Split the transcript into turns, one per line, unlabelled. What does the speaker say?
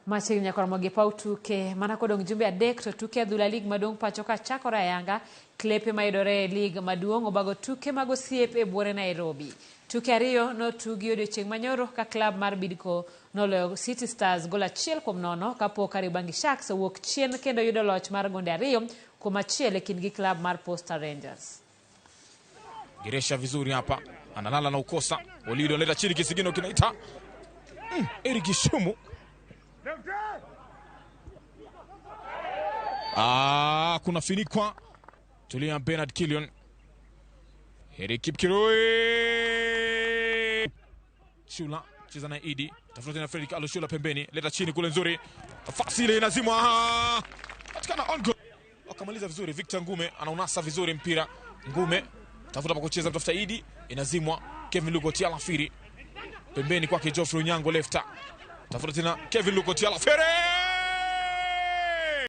Machiegni nyaka romo gi paw tuke mana kodong' jumbe 3 to tuke adhula lig maduong' pacho ka chakore ayanga. Klepe mayudore e lig maduong' obago tuke mag osiep e buore Nairobi. Tuke 2 notugi odiochieng' manyoro ka klab mar Bidco noloyo City Stars gol 1-0 kapok Kariobangi Sharks owuok chien kendo yudo loch mar gonde 2-1 e kindgi klab mar Posta Rangers.
Geresha vizuri hapa, analala na ukosa. Olido analeta chini, kisigino kinaita Eric Shumu. Kuna finikwa. Tulia Bernard Killion. Eric Kipkirui. Shula cheza na Idi. Tafuta tena Fredrick Aloshula pembeni, leta chini kule nzuri. Nafasi ile inazimwa. Patikana on goal. Wakamaliza vizuri. Victor Ngume anaunasa vizuri mpira. Ngume tafuta pa kucheza, tafuta Idi, inazimwa. Kevin Luko Alafiri. Pembeni kwake Geoffrey Onyango lefta. Tafuta tena Kevin Luko Alafiri.